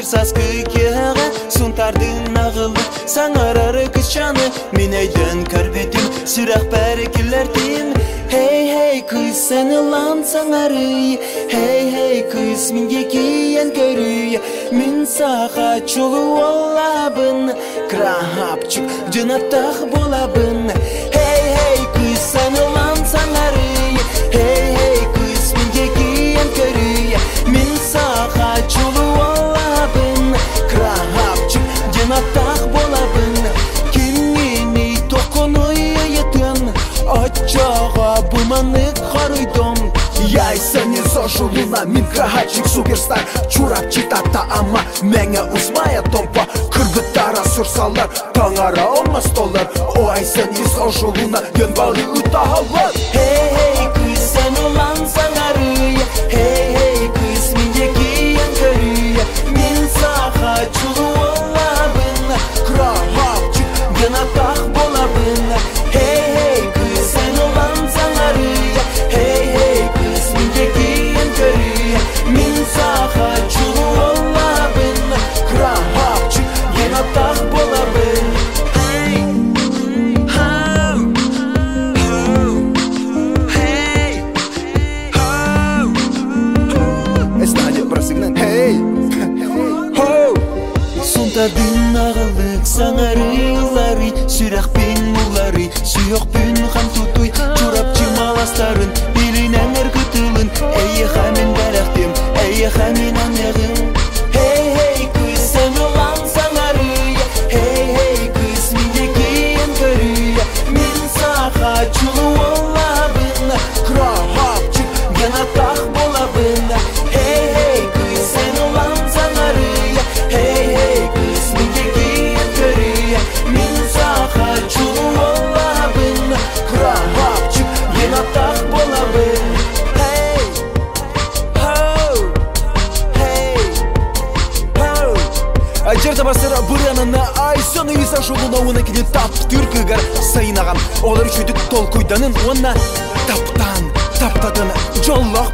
Биир сааскы киэһэҕэ Сунтаардыын аҕылык Саҥарар кысчааны Мин өйдөөн көрбүтүм Сүрэхпэр киллэртим Hey, hey, кыыс эн ылан саҥарый Hey, hey, кыыс мин диэки эн көрүй Мин саха чулуу уоллаабын Крахапчык дьынаттах буолабын Hey, hey, кыыс эн ылан саҥарый Hey, hey, кыыс мин диэки эн көрүй Мин саха чулуу уоллаабын Крахапчык дьынаттах буолабын Кимҥиний тоххунуй ыйытын Оччоҕо бу маннык хоруйдум Яйса не сожу луна, мин крахачик суперстар Чурапчы тата ама, мэҥэ усмая томпа Кыргыттара сырсалар, таҥара оҥостоллор О Айсен из Ожулуна, диэн бары ытаһаллар Hey, hey, кыыс эн ылан саҥарый Hey, hey, кыыс мин диэки эн көрүй Мин саха чулуу уоллаабын Крахапчык диэн атах буолабын Hey, hey, кыыс эн ылан саҥарый Hey, hey, кыыс мин диэки эн көрүй Мин саха чулуу уоллаабын Крахапчык диэн атах буолабын Hey, ho, ho, hey, ho. Эстадия бырасыгынан, hey, ho Сунтардын аҕылык саҥарыыларый Сүрэхпин уларый, сүһүөхпүн хам тутуй Чурапчы маластарын, илинэн ыргытылын Эйиэхэ мин бэлэхтим, эйиэхэ мин аныаҕым Hey, hey, кыыс эн ылан саҥарый Hey, hey, кыыс мин диэки эн көрүй Мин саха чулуу уоллаабын Крахапчык диэн атах буолабын Hey, hey, кыыс эн ылан саҥарый Hey, hey, кыыс мин диэки эн көрүй Мин саха чулуу уоллаабын Крахапчык диэн атах буолабын Hey, ho, hey, ho. Жер табасыр бырыанына Айсен из Ожулуна уонна кини таптыыр кыыгар сайынаҕан Олор үчүгдүк толкуйданын уонна таптаан таптатын дьоллоох